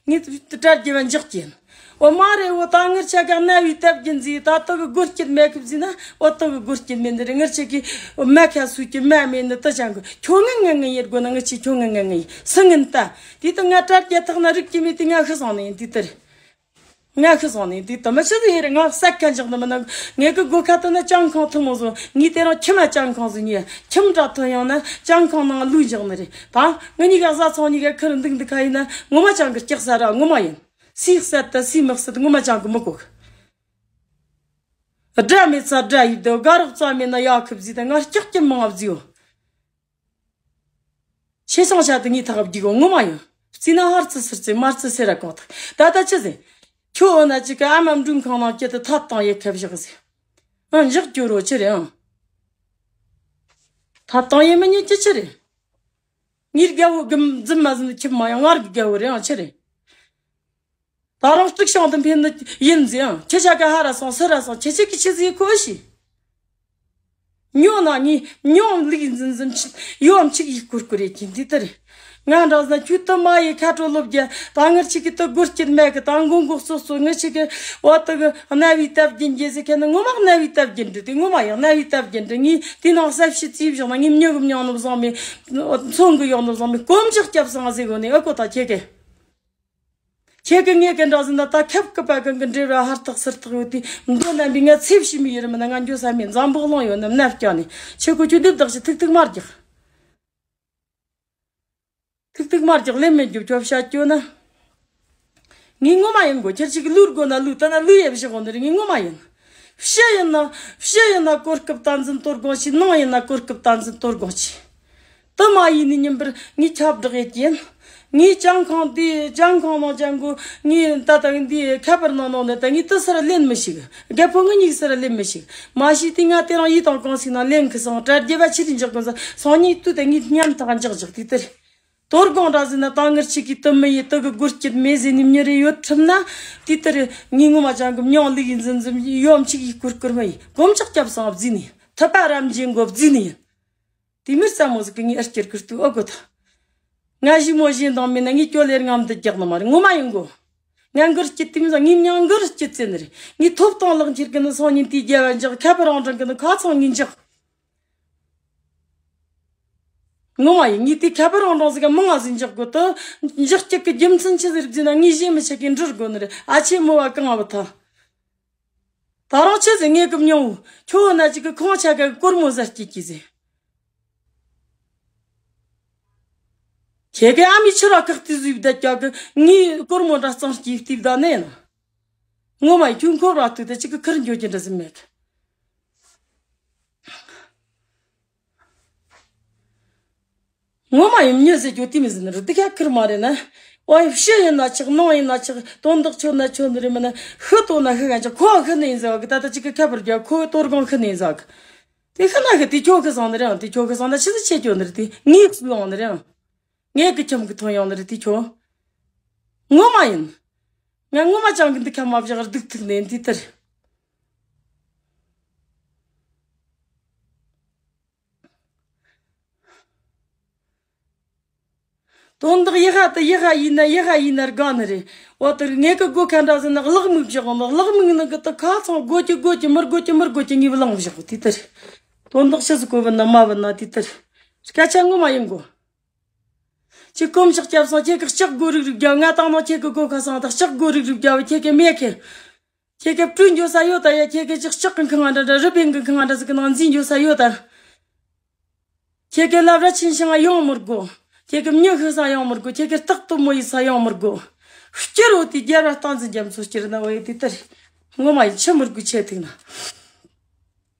ངས་དྲ་རྒྱ་བ་འཇག་གྱིན། འོ་མ་རེད་འོ་ད་ངར་ཆ་ག་གནའ་བའི་སྟབས་ཀྱིན་ཟིག་ད་ལྟ་གི་སྒོར་སྐྱིད་མེད་གི་ཟིན་ན་འོ་ལྟ་གི་སྒོར་སྐྱིད་མེད་འདི་རེད། ངར་ཆ་གི་མ་ཁ་སུ་གི་མ་མེད་ནི་ད་ཅང་གི་ཁྱོད་ངན་ངན་ངན་ཡེད་དགོས་ན་ངར་ཆ་ཁྱོད་ངན་ངན་ངན་ཡེད་སུ་ངན་ད། དེ་ད་ང་དྲ་རྒྱ་ཐག་ན་རིག་གི་མེད་དེ་ང་ཤི་སོང་ནི་ཡིན་དེ་ལྟར། ང་ཤི་སོང་ནི་དེ་ད་མི་ཆི་ཟིག་ཡིན་རེད། ང་ཟ་ཁ་འཇག་ནི་མིན་ན་ངེད་གི་སྒོ་ཁ་ཐོན་ན་ལྕང་ཁང་ཐུན་མོང་བཟོ་ངས་དེ་རང་ཁྱིམ་ལ་ལྕང་ཁང་བཟོ་ཉེ་ཁྱིམ་དྲ་ཐོན་ཡོང་ན་ལྕང་ཁང་ནང་ལུས་འཇག་ནི་རེད། ད་ངི་གཉིས་ཀ་བཟའ་ཚང་གཉིས་ཀ་ཁུར་འདུག་འདི་ཁ་ཡིན་ན་ངོ་མ་ཅང་གི་སྐྱག་ཟ་ར་ངོ་མ་ཡིན། སུས་བསད་ད་སུས་མི་བསད་ངོ་མ་ཅང་གི་མི་གོ་གི་དགྲ་མེད་ས་དགྲ་ཡིབ་དོ་དགའ་རོགས་རྩ་མེད་ན་ཡག་ཁུབ་ཟིག་ད་ང་སྐྱག་གི་མང་ཨབ་ཟིག་ཡོད། ཆེ་སང་ཤ་དུ་ངའི་ཐག་བརྒྱུག་གོ་ངོ་མ་ཡོད། རྩིས་ན་ཧར་རྩི་སིར་རྩི་མར་རྩི་སེ་ར་གང་ཐག་ད་ད་ཆི་ཟེ། ཁྱོད་འོ་ན་ཅིག་གི་ཨ་མ་མགྲོན་ཁང་ནང་སྐྱེལ་དུ་ཐབ་བཏང་ཡེ་ཁབ་བཞག་ཟིག་ཨང་། བཞག་རྒྱུ་རོ་ཆི་རེད་ཨང་། ཐབ་བཏང་ཡེ་མི་ཉན་གྱི་ཆི་རེད། ངའི་རྒྱལ་པོ་གི་འཛིན་མ་ཟིན་ནི་ཁྱིམ་མ་ཡང་ང་རྒྱལ་པོ་རེད་ཨང་། ཆི་རེད། ད་རུང་དཀྲུག་ཤིང་དུ་འཕེན་ནི་ཡིན་ཟེར་ཨང་། ཁྱེད་ཅག་གི་ཧ་ར་སོང་སི་ར་སོང་། ཁྱེད་ཅག་གི་ཆི་ཟིག་གོ་ཤི། ཉོ་ན་ངས་ཉོ་ལུག་འཛིན་འཛིན་ཆི་ཡོམ་ཆིག་ཡིག་སྐོར་སྐོར་རེད་ཀྱི་འདི་ལྟར། ང་འདྲ་ཟ་ཁྱོད་དུ་མ་ཡི་ཁ་དྲོ་ལོབ་རྒྱ། ད་ངར་ཆིག་གི་དུ་སྒོར་སྐྱིད་མེད་གི། ད་མགོ་མགོ་གསོ་གསོ་ངར་ཆིག་གི་བ་དུ་གི་རྣ་བའི་སྟབས་རྒྱན་རྒྱས་ཟེར་མཁན་ནི་ངོ་མ་རྣ་བའི་སྟབས་རྒྱན་འདྲི། དེ་ངོ་མ་ཡང་རྣ་བའི་སྟབས་རྒྱན་འདྲི། ངས་དེ་ནང་གསལ་བཤད་རྩིས་བཞག་ན་ངས་མྱི་གི་མྱང་ནོ་བཟང་མེད། མཚོན་གི་ཡོང་ནོ་བཟང་མེད། གོམ་ཆག་སྐྱབས་སང་ཟེར་གོ་ནས་ཨ་ཀོ་ད་ཁྱེད་གི་ཁྱེད་ཀྱི་ངེད་ཀྱི་འདྲ་ཟིན་ན་ད་ཁབ་ཀི་པ་གང་གི་འབྲེལ་བ་ཧར་ཐག་ཚུར་ཐག་ཡོད་དེ། མདོ་ན་འདི་ང་ཚེ་ཕྱི་མི་ཡིར་མིན་ན་ང་འགྱོ་ས་མེད། འཛམ་བུ་གླིང་ཡོད་ན་མནའ་བསྐྱལ་ནས་ཁྱེད་ཀོ་ཁྱོད་འདི་བདག་ཞིག་ཐུག་ཐུག་མ་རྒྱག་ཐུག་ཐུག་མ་རྒྱག་ལན་མེད་རྒྱུ་ཁྱོད་བཤད་རྒྱུ་ན། ངས་ངོ་མ་ཡིན་གོ། ཁྱེད་ཅིག་ལུས་དགོ་ན་ལུས་ད་ན་ལུས་ཡེ་བཞག་གོ་ནི་རེད། ངས་ངོ་མ་ཡིན། ཕྱི་ཡིན་ན་ཕྱི་ཡིན་ན་གོ་སྐབས་བསྟན་འཛིན་དོར་དགོངས་ཤིག་ནང་ཡིན་ན་གོ་སྐབས་བསྟན་འཛིན་དོར་དགོངས་ཤིག་དུ་མ་ཡིན་ནི་ཉིན་པར་ངས་ཁྱབ་བསྒྲགས་ཡེད་ཀྱིན། ངས་ཅང་ཁང་དེ་ཅང་ཁང་ནང་ཅང་གོ། ངས་ད་ལྟ་འདི་ཁ་པར་ནང་ནང་ནས་ད་ངས་དུ་སར་ལེན་མི་ཤིག་རྒད་པོ་ངའི་ཉིག་སར་ལེན་མི་ཤིག་མ་གཞི་དེ་ང་དེ་རང་ཡིད་དང་གང་ཞིག་ན་ལེན་གི་སང་གྲ་རྒྱས་པ་ཆི་རིགས་འཇག་གོ་ས་སང་ཉིན་དུ་ད་ངས་ཉམ་ཐག་འཇག་འཇག་དེ་ལྟར། དོར་དགོངས་འདྲ་ཟིན་ན་ད་ངར་ཆིག་གི་དུ་མི་ཡི་དུ་གི་སྒོར་སྐྱིད་མེད་ཟེར་ནི་མྱི་རེ་ཡོད་ཁྲིམས་ན། དེ་ལྟར་ངས་ངོ་མ་ཅང་གི་མྱང་ལུག་ཡིན་འཛིན་འཛིན་ཡོམ་ཆིག་ཡིག་སྐོར་སྐོར་མི་ཡིན། གོམ་ཆག་སྐྱབས་སང་བརྫིས་ནི་ཐུབ་པ་རམ་འཇིན་མགོ་བརྫིས་ནི་ཡིན། དེ་མིར་ཙམ་མོ་ཟིག་གི་ངའི་ཨར་སྐྱེར་ཁུར་ཏུ་ཨོ་གོ་ཐ། ང་ཞི་མོ་གཞན་དང་མིན་ན་ངའི་སྐྱོ་ལེར་ངམ་དུ་རྒྱག་ནི་མ་རེད། ངོ་མ་ཡིན་གོ། ང་མགུར་སྐྱིད་དེ་མི་ཟ་ངའི་མྱང་མགུར་སྐྱིད་ཙེ་ནི་རེད། ངའི་ཐོབ་ཐང་ལག་འཁྱེར་གི་ནི་སང་ཉིན་དེའི་རྒྱལ་བ་འཇག་ཁ་པར་རང་དྲང་གི་ནི་ཁ་ཚང་ངའི་འཇག་ངོ་མ་ཡིན། ངས་དེ་ཁ་པར་རང་དྲང་ཟིག་ག་མང་ང་ཟིག་འཇག་དགོས་ཏུ། འཇག་སྐྱིད་གི་རྒྱུ་མཚན་ཆི་ཟིག་རེད་ཟེར་ན་ངས་གཞན་མི་ཆགས་གི་འདྲི་དགོས་ནི་རེད། ཨ་ཆེ་མོ་བ་གང་བ་ཐ། ད་རང་ཆི་ཟེར་ངས་གི་མྱོང་། ཁྱོད་ན་ཅིག་གི་ཁོང་ཆ་ག་གོར་མོ་ཟ་སྐྱིད་ཀྱི་ཟེར། ཁྱེད་ཀྱི་ཨ་མའི་ཕྱི་ར་ཁག་ཏི་ཟུས་བསྡད་ཀྱག་གི་ངའི་གོར་མོ་འདྲ་གཙང་སྐྱིད་ཏི་བསྡད་ནས་ན། ངོ་མ་ཡིན་ཁྱོད་འཁོར་བ་ཐུག་ཏེ་ཅིག་གི་ཁུར་འགྱོ་རྒྱུ་འདྲ་ཟིན་མེད་གི་ངོ་མ་ཡིན་མྱི་ཟེར་རྒྱུ་དེ་མི་ཟིན་རུ་དེ་ཁ་ཁུར་མ་རེད་ན། ཨོ་ཕྱི་ཡིན་ན་ཆག་ནང་ཡིན་ན་ཆག་དོན་དག་ཆོད་ན་ཆོད་ནི་རེད་མིན་ན་ཤི་དོ་ན་ཤི་ག་ཆག་ཁོ་ཤི་ནི་ཡིན་ཟེར་བ་གི་ད་ལྟ་ཅིག་གི་ཁ་པར་རྒྱ་ཁོ་དོར་གང་ཤི་ནི་ཡིན་ཟེར་གི་དེ་ཤི་ན་ཤི་དེ་ཁྱོད་ཤི་སང་ནི་རེད་ཨང་། དེ་ཁྱོད་ཤི་སང་ན་ཆི་ཟིག་ཆེ་ཁྱོད་ནི་རེད། དེ་ངའི་སུ་ཡོང་ནི་རེད་ཨང་། ངས་གི་ཁྱིམ་གི་ཐོན་ཡོང་ནི་རེད་དེ་ཁྱོད། ངོ་མ་ཡིན། ང་ངོ་མ་ཅང་གི་འདི་ཁ་མ་བཞག་སྡུག་ཐུག་ནས་འདི་ལྟར། དོན་དག་ཡི་ཧ་དུ་ཡི་ཧ་ཡིན་ན་ཡི་ཧ་ཡིན་ན་དགའ་ནི་རེད། འོ་དེར་ངེད་ཀི་སྒོ་ཁ་འདྲ་ཟིན་ན་གླག་མིག་བཞག་ནི་གླག་མིག་ནི་གི་དུ་ཁ་ཚང་སྒོ་ཀྱི་སྒོ་ཀྱི་མི་སྒོ་ཀྱི་མི་སྒོ་ཀྱི་ངས་བླངས་བཞག་དེ་ལྟར། དོན་དག་ཕྱི་སུ་གོ་བུ་ན་མ་བུ་ན་དེ་ལྟར། སྐད་ཆ་ངོ་མ་ཡིན་གོ། ཁྱེད་གོམ་ཞག་སྐྱབས་སོང་ཁྱེད་ཀྱི་ལྕགས་སྒོ་རིག་རིག་རྒྱབ་ང་དང་ནང་ཁྱེད་ཀྱི་སྒོ་ཁ་སང་དང་ལྕགས་སྒོ་རིག་རིག་རྒྱབ་ཁྱེད་ཀྱི་མེད་ཁེ། ཁྱེད་ཀྱི་སྤྲུལ་འགྱོ་ས་ཡོད་ད་ཡ། ཁྱེད་ཀྱི་ཅིག་ལྕགས་ཀྱི་ཁང་ང་འདྲ་འདྲ་རི་བེང་གི་ཁང་ང་འདྲ་ཟིག་གི་ནང་འཛིན་འགྱོ་ས་ཡོད་ད། ཁྱེད་ཀྱི་ལབ་ར་ཆེན་ཞིང་ང་ཡོང་མི་དགོ། ཁྱེད་ཀྱི་མྱི་ཤི་ས་ཡོང་མི་དགོ། ཁྱེད་ཀྱི་རྟག་ཏུ་མོ་ཡི་ས་ཡོང་མི་དགོ། སྐྱུར་འོ་དེ་རྒྱལ་བ་སྟངས་འཛིན་རྒྱ་མཚོ་སྐྱུར་ན་འོ་ཡི་དེ་ལྟར། ངོ་མ་ཡི་ཆི་མི་དགོ་ཆེ་ཐིག་ན།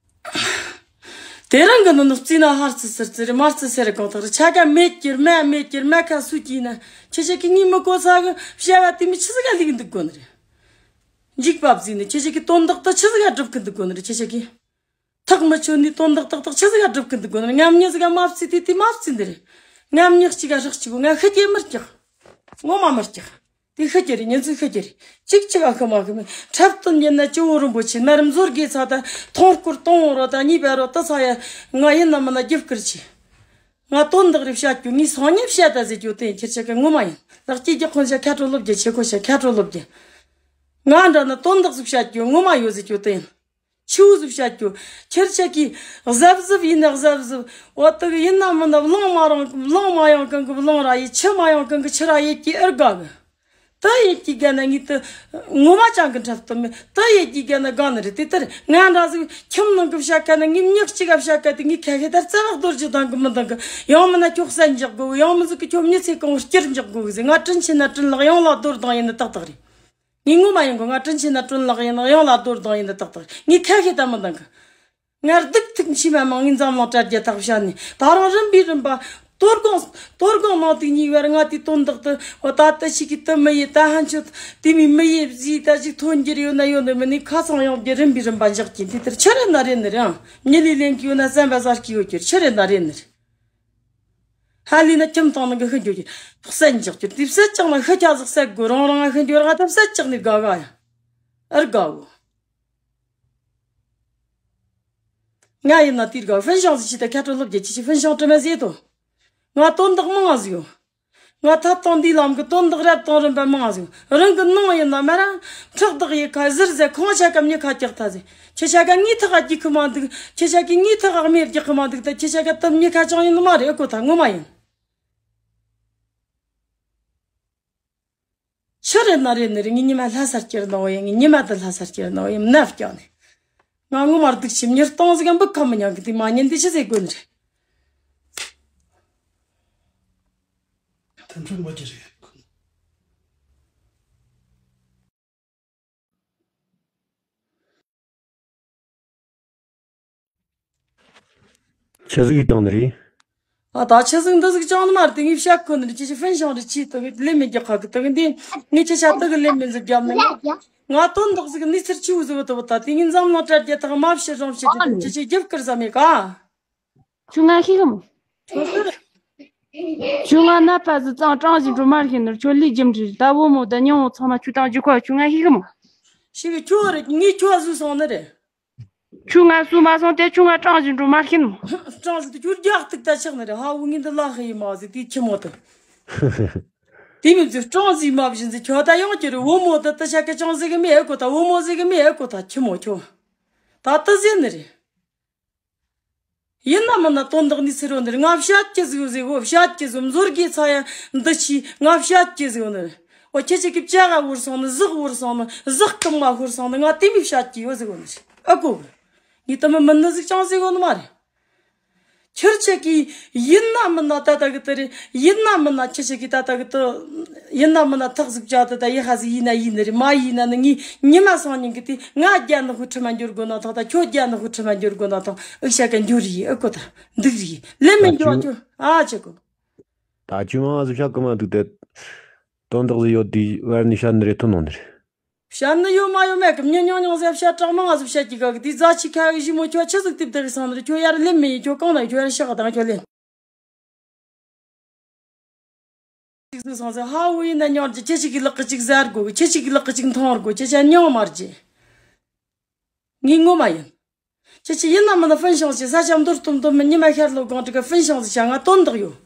དེ་རིང་གི་ནང་ནས་བརྩིས་ན་ཧར་ཚི་སེར་ཚི་རེད། མར་ཚི་སེར་གང་དག་རེད། ཆ་ག་མེད་ཀྱིར་མ་མེད་ཀྱིར་མ་ཁ་སུ་གྱིས་ན་ཁྱེད་ཅག་གི་ངའི་མི་གོ་ས་གི་བྱ་བ་དེ་མི་ཆི་ཟིག་ག་ལིག་འདུག་དགོ་ནི་རེད། འཇིགས་པ་བཟིས་ནི་ཁྱེད་ཅག་གི་དོན་དག་ཏུ་ཆི་ཟིག་ག་སྒྲུབ་གི་འདུག་དགོ་ནི་རེད། ཁྱེད་ཅག་གི་ཐག་མི་ཆོད་ནི་དོན་དག་ཏག་ཏག་ཆི་ཟིག་ག་སྒྲུབ་གི་འདུག་དགོ་ནི་རེད། ངམ་ཉི་ཟིག་ག་མ་བརྩིས་དེ་དེ་མ་བརྩིས་འདི་རེད། ངམ་ཉི་གཅིག་ག་ཧྲག་གཅིག་གོ་ང་ཤི་རྒྱུ་མི་སྐྱག་ངོ་མ་མི་སྐྱག་དེ་ཤི་རྒྱུ་རེད། ཉིན་ཚིག་ཤི་རྒྱུ་རེད། གཅིག་གཅིག་ཨ་ཤི་མ་ཤི་མི་འཁྲབ་སྟོན་ཡིན་ན་སྐྱེ་བོ་རིན་པོ་ཆེ་ན་རིམ་བཟོ་དགོས་ཚ་ད་མཐོང་སྐོར་གཏོང་རོ་ད་གཉིས་པ་རོ་ད་ཚ་ཡ་ང་ཡིན་ན་མིན་ན་རྒྱབ་སྐུར་ཆེ། ང་དོན་དག་རེ་བཤད་རྒྱུ་ངས་སང་ཉིན་བཤད་ད་ཟེར་རྒྱུ་དེ་ཁྱེད་ཆ་ག་ངོ་མ་ཡིན། ལག་སྐྱེས་ཀྱི་ཁོང་ཆ་ཁ་དྲོ་ལོབ་རྒྱུ་ཆེ་ཁོ་ཆ་ཁ་དྲོ་ལོབ་རྒྱུ། ང་འདྲ་ན་དོན་དག་ཟིག་བཤད་རྒྱུ་ངོ་མ་ཡོད་ཟེར་རྒྱུ་དེ་ཡིན། ཆུ་བོ་ཟིག་བཤད་རྒྱུ། ཁྱེད་ཆ་གིས་གཟབ་གཟབ་ཡིན་ན་གཟབ་གཟབ། འོ་དག་ཡིན་ན་མིན་ན་བླང་མ་རང་བླང་མ་ཡོང་གང་གི་བླང་ར་ཡིན། ཆུ་མ་ཡོང་གང་གི་ཆུ་ར་ཡིན་གྱི་ཨེར་དགའ་གི། ད་ཡིན་གྱི་དགའ་ན་ངས་ད་ངོ་མ་ཅང་གི་འཁྲབ་སྟོན་མེད། ད་ཡིན་གྱི་དགའ་ན་དགའ་ནི་རེད། དེ་ལྟར་ང་འདྲ་ཟིག་ཁྱིམ་ནང་གི་བཤད་ཀ་ན་ངས་མྱི་གཅིག་ག་བཤད་ཀ་དེ་ངས་ཁ་ཤས་ད་རྩ་བ་གཏོར་རྒྱུ་དང་གི་མི་དང་གི། ཡང་མིན་ན་ཁྱོད་གསན་འཇོག་དགོས། ཡང་མི་ཟིག་གི་ཁྱོད་མྱི་ཚེ་གང་བསྐྱུར་འཇོག་དགོས་གི་ཟེར། ང་དྲིན་ཆེ་ན་དྲིན་ལག་ཡང་ལ་རྡོར་བཏང་ཡིན་ནི་ཏག་ཏག་རེད། ངས་ངོ་མ་ཡིན་གོ། ང་དྲིན་ཆེ་ན་དྲིན་ལག་ཡིན་ནི་ཡང་ལ་རྡོར་བཏང་ཡིན་ནི་ཏག་ཏག་ངས་ཁ་ཤས་ད་མི་འདང་གི། ང་སྡུག་ཐུག་མཆི་མ་མང་ངས་འཛམ་གླིང་དྲ་རྒྱ་ཐག་བཤད་ནས་ད་རུང་རིམ་པས་རིམ་པ། དོ་དགོང་། དོ་དགོང་ནང་དེ་གཉིས་བར་ང་དེ་དོན་དག་དུ་འོ་ད་ལྟ་ཞིག་གིས་དུ་མི་ཡེ་ད་ཧན་ཆོད་དེ་མི་མི་ཡེ་བཟིས་ད་ཞིག་ཐོན་རྒྱུ་ཡོད་ན་ཡོད་ནི་མི་ནི་ཁ་ཚང་ཡོང་རྒྱུ་རིམ་པས་རིམ་པ་འཇག་གིན་དེ་ལྟར་ཆི་རེད་ན་རེད་ནི་རེད། ཨང་། མྱི་ལས་ལེན་གི་ཡོད་ན་བསམ་པ་ཟ་གི་ཡོད་རྒྱུ་ཆི་རེད་ན་རེད་ནི་རེད། ཧ་ལས་ན་ཁྱིམ་ཐང་ནང་གི་ཤི་འགྱོ་རྒྱུ་བསད་འཇག་རྒྱུ་དེ་བསད་ཀྱང་ན་ཤི་ཁ་ཟིག་བསད་དགོས་རང་རང་ཤི་འགྱོ་རང་ད་བསད་ཀྱང་ནི་དགའ་ག་ཡ་ཨར་དགའ་བོ། ང་ཡིན་ན་དེར་ག་ཧྥིན་ཤང་ཟིག་ཅི་ད་ཁ་ཏྲོ་སློབ་རྒྱ་ཆེ་ཆེ་ཧྥིན་ཤང་དྲི་མ་ཟེར་དོ། ང་དོན་དག་མང་ཟིག་ཡོད། ང་ཐད་གཏོང་འདིའི་ལམ་གི་དོན་དག་རབ་དང་རིམ་པ་མང་ཟིག་ཡོད། རང་གི་ནང་ཡིན་ན་མ་ར་ཁྲག་དག་ཡི་ཁ་ཟིར་ཟེ་ཁོང་ཆ་ཀ་མྱི་ཁ་ཀྱག་ཐ་ཟེ། ཁྱེད་ཆ་ཀ་ངའི་ཐག་རྒྱུག་གི་མ་འདུག་ཁྱེད་ཆ་ཀའི་ངའི་ཐག་རྨས་རྒྱག་གི་མ་འདུག་ད་ཁྱེད་ཆ་ཀ་དུ་མྱི་ཁ་ཅང་ཡིན་ནི་མ་རེད། ཨེ་གོ་ད་ངོ་མ་ཡིན། ཆི་རེད་ན་རེད་ནི་རེད། ངའི་ཉི་མ་ལྷ་སར་སྐྱེར་ནོ་ཡིན། ངའི་ཉི་མ་དུ་ལྷ་སར་སྐྱེར་ནོ་ཡིན། ནབ་ཀྱང་ནི། ང་ངོ་མར་སྡུག་ཆེ་མྱུར་གཏོང་ཟིག་གམ་བུ་ཁ་མི་ཉག་གི་དེ་མ་ཉན་དེ་ཆི་ཟེར་དགོས་ནི་རེད། དེ་འཕྲོ་མ་གི་རེད། ཆི་ཟིག་བཏང་ནི་རེད། ཨ་ད་ཆི་ཟིག་འདི་ཟིག་ཅང་ནི་མ་རེད། དེ་ངས་བཤད་ཁོ་ནི་རེད། ཅི་ཞིག་ཧྥན་ཤང་རེད། ཅི་དག་ལེ་མི་རྒྱག་ཁ་གི་དག་འདི་ངས་ཅི་ཤ་དག་ལེ་མི་ཟིག་རྒྱབ་ནི་ང་དོན་དག་ཟིག་ནི་ཚིར་ཆི་བུ་ཟིག་བུ་དུ་བུ་ད་དེ་ངས་འཛམ་གླིང་དྲ་རྒྱ་ཐག་མ་བཤད་རང་བཤད་དེ་ཅི་ཞིག་རྒྱབ་ཀིར་ཟ་མེད་ག་ཁྱོད་ང་ཤེས་གི་མོ། ཁྱོད་ང་ན་པ་ཟི་གཙང་ཀྲང་ཞིག་འགྲོ་མ་ཤེས་ནོར་ཁྱོད་ལས་རྒྱུ་འབྲས་ད་བུ་མོ་ད་ཉང་བོ་ཚང་མ་ཁྱོད་དང་རྒྱུ་ཁ་ཁྱོད་ང་ཤེས་གི་མོ། ཤེས་གི་ཁྱོད་རེད། ངས་ཁྱོད་བཟོས་སོང་ནི་རེད། ཁྱོད་ང་བཟོས་མ་སོང་སྟེ་ཁྱོད་ང་ཀྲང་ཞིག་འགྲོ་མ་ཤེས་ནོ། ཀྲང་ཞིག་ཏུ་ཁྱོད་རྒྱག་ཐུག་ད་ཆགས་ནི་རེད། ཧ་བུ་ངས་འདི་ལ་ཧི་ཡི་མ་ཟི་དེ་ཁྱི་མོ་དུ། དེ་མི་ཚོས་ཀྲང་ཞིག་མ་བཞིན་ཟི་ཁྱོད་ད་ཡོང་གི་རེད། བུ་མོ་དུ་ད་ཤ་ཀ་ཅང་ཟི་གི་མེད་ཨེ་གོ་ད་བུ་མོ་ཟི་གི་མེད་ཨེ་གོ་ད་ཁྱི་མོ་ཁྱོད། ད་ཏི་ཟེར་ནི་རེད། ཡིན་ན་མིན་ན་དོན་དག་ནི་ཚུར་རོ་འདིར་ང་བཤད་ཀྱི་ཟིག་ཟིག་འོ་བཤད་ཀྱི་ཟིག་མཛོར་གི་ཚ་ཡ་འདི་ཆི་ང་བཤད་ཀྱི་ཟིག་འོ་ནི། འོ་ཁྱེད་ཅག་གི་བྱ་ག་བོར་སོང་ནི་ཟག་བོར་སོང་ནི་ཟག་གི་མ་ཤོར་སོང་ནི་ང་དེ་མི་བཤད་ཀྱི་ཡོད་ཟིག་འོ་ནི། ཨ་ཀོ། ངས་དེ་མི་མིན་ནི་ཟིག་ཅང་ཟིག་འོ་ནི་མ་རེད། ཁྱེད་ཅག་གི་ཡིན་ན་མིན་ན་ད་ལྟ་གི་དེ་རེད། ཡིན་ན་མིན་ན་ཁྱེད་ཅག་གི་ད་ལྟ་གི་དེ། ཡིན་ན་མིན་ན་ཐག་ཟིག་བཅད་དེ་ད་ཡི་ཧ་ཟིག་ཡིན་ན་ཡིན་ནི་རེད། མ་ཡིན་ན་ནི་ངས་ཉི་མ་སང་ཉིན་གི་དེ་ང་རྒྱ་ནག་ཧུ་ཁྲི་མ་འགྱུར་དགོས་ན་ཐང་ད་ཁྱོད་རྒྱ་ནག་ཧུ་ཁྲི་མ་འགྱུར་དགོས་ན་ཐང་ཨུ་ཤ་ཀ་འགྱུར་ཡི་ཨུ་ཀོ་ད་འདུག་རི་ལེ་མི་འགྱུར་ད་ཁྱོད་ཨ་ཆེ་གོ། ད་ཁྱོད་ང་ཟིག་བཤད་གི་མ་འདུག་དེ། དོན་དག་ཟིག་ཡོད་དེ་བར་ནས་བཤད་ནི་རེད་ཐོན་ནོ་ནི་རེད། བཤད་ནི་ཡོད་མ་ཡོད་མེད་གི་མྱི་ཉུང་ཉུང་ཟེར་བཤད་དྲག་མང་ང་ཟིག་བཤད་ཀྱི་ག་གི་དེ་རྫ་ཆི་ཁ་གི་ཞི་མོ་ཁྱོད་ཆི་ཟིག་དེབ་དེ་གི་སང་ནི་རེད། ཁྱོད་ཡར་ལེ་མི་ཡི་ཁྱོད་གང་ན་ཁྱོད་ཡར་ཤག་དང་ཁྱོད་ལེ། ཅིག་ཟིག་སོང་ཟེར་ཧ་འུ་ཡིན་ན་ཉོར་གྱི་ཁྱེད་ཅིག་གི་ལག་གི་ཅིག་ཟ་དགོས་གི་ཁྱེད་ཅིག་གི་ལག་གི་ཅིག་འཐུང་དགོས་ཁྱེད་ཅག་ཉོང་མ་རྒྱུ། ངས་ངོ་མ་ཡིན། ཁྱེད་ཅིག་ཡིན་ན་མིན་ན་ཧྥིན་ཤང་ཞིག་ས་ཆ་མདོར་སྟོན་སྟོན་མི་ཉི་མ་ཤར་ལོ་གང་དྲུག་གི་ཧྥིན་ཤང་ཞིག་བྱ་ང་དོན་དག་ཡོད།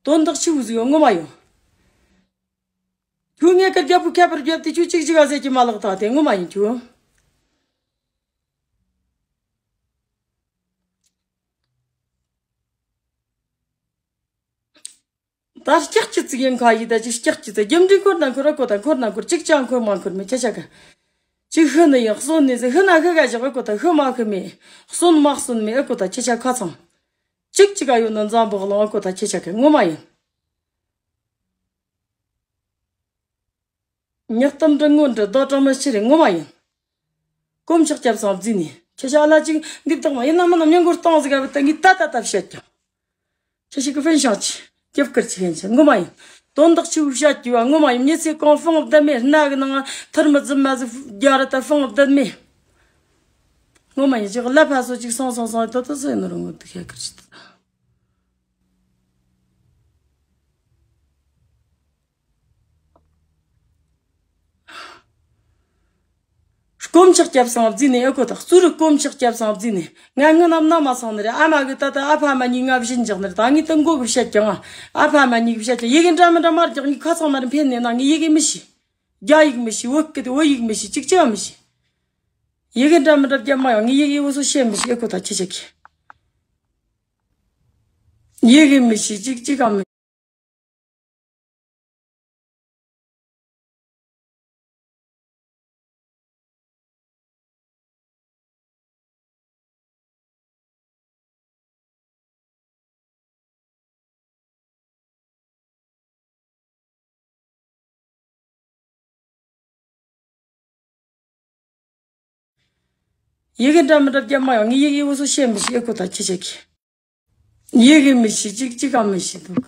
དོན་དག་ཆི་བུ་ཟིག་ཡོད་ངོ་མ་ཡོད། ཁྱོད་ངས་ཀི་རྒྱབ་བུ་ཁ་པར་རྒྱབ་དེ་ཁྱོད་ཅིག་ཅིག་ག་ཟེར་གྱི་མ་ལག་ཐག་དེ་ངོ་མ་ཡིན་ཁྱོད། ད་སྐྱག་ཅི་ཙིག་ཡིན་ཁ་ཡི་ད་ཅི་སྐྱག་ཅི་ཙིག་རྒྱུ་འབྲས་འཁོར་ན་འཁོར་ཨ་ཀོ་ད་འཁོར་ན་འཁོར་ཅིག་ཅང་འཁོར་མ་འཁོར་མི་ཁྱེད་ཆ་ག་ཅིག་ཤི་ནི་ཡིན་གསོན་ནི་ཟིག་ཤི་ན་ཤི་ག་ཞག་ཨ་ཀོ་ད་ཤི་མ་ཤི་མེད་གསོན་མ་གསོན་མེད་ཨ་ཀོ་ད་ཁྱེད་ཆ་ཁ་ཚང་ཅིག་ཅིག་ག་ཡོད་ན་འཛམ་བུ་གླིང་ཨ་ཀོ་ད་ཁྱེད་ཆ་ག་ངོ་མ་ཡིན། ཉག་གཏམ་འདྲི་ངོ་འདྲི་རྡོ་གྲང་མི་ཕྱིར་རེ་ངོ་མ་ཡིན། གོམ་ཆག་རྒྱབ་སང་བརྫིས་ནས་ཁྱེད་ཤ་ལ་ཅིག་འདི་བདག་མ་ཡིན་ན་མིན་ན་མྱི་མགོ་གཏོང་ཟིག་ག་བུད་ད་ངས་ད་ད་ད་བཤད་ཀྱང་། ཁྱེད་ཤིག་གི་ཧྥིན་ཤང་ཅི་རྒྱབ་ཀིར་ཅི་ཧན་ཅི་ངོ་མ་ཡིན། དོན་དག་ཆི་བུ་བཤད་ཀྱི་བ་ངོ་མ་ཡིན། མྱི་ཚེ་གང་ཕང་བདེ་མེད་སྣ་གི་ནང་ཐུར་མི་རྫུན་མ་ཟིག་རྒྱ་རི་ད་ཕང་བདེ་མེད། ངོ་མ་ཡིན་ཅིག་ལ་ཕ་སོ་ཅིག་སོང་སོང་སོང་ཏོ་ཏོ་སོ་ཡིན་ནོ་རུ་ངོ་དུ་ཤ་ཀིར་ཅི་ད། སྐོམ་ཆག་རྒྱབ་སང་བརྫིས་ནས་ཨེ་ཁོ་ཐག་གཙུག་རུ་སྐོམ་ཆག་རྒྱབ་སང་བརྫིས་ནས་ང་ངི་ནམ་ན་མ་སང་ནི་རེད། ཨ་མ་གི་ད་ད་ཨ་ཕ་མ་གཉིས་ང་བཞིན་འཇག་ནི་རེད། ད་ངི་ད་མགོ་གི་བཤད་ཀྱང་ཨ་ཕ་མ་གཉིས་གི་བཤད་ཀྱང་ཡི་གེ་འདྲ་མི་འདྲ་མར་རྒྱག་ངི་ཁ་ཚང་མར་འཕེན་ནས་ན་ངི་ཡི་གེ་མི་ཤེས། རྒྱ་ཡིག་མི་ཤེས། བོད་སྐད་བོད་ཡིག་མི་ཤེས། ཅིག་ཅི་བ་མི་ཤེས། ཡི་གེ་འདྲ་མི་འདྲ་རྒྱབ་མ་ཡོང་ངི་ཡི་གེ་བོ་སོ་བཤད་མི་ཤེས་ཨེ་ཁོ་ཐག་ཁྱེད་ཆ་གི་ཡི་གེ་མི་ཤེས་ཅིག་ཅིག་ག་མི། ཡི་གེ་འདྲ་མི་འདྲ་རྒྱབ་མ་ཡོང་ངི་ཡི་གེ་བོ་སོ་བཤད་མི་ཤེས་ཨེ་ཁོ་ཐག་ཁྱེད་ཆ་གི། ཡི་གེ་མི་ཤེས། གཅིག་གཅིག་ག་མི་ཤེས་འདུག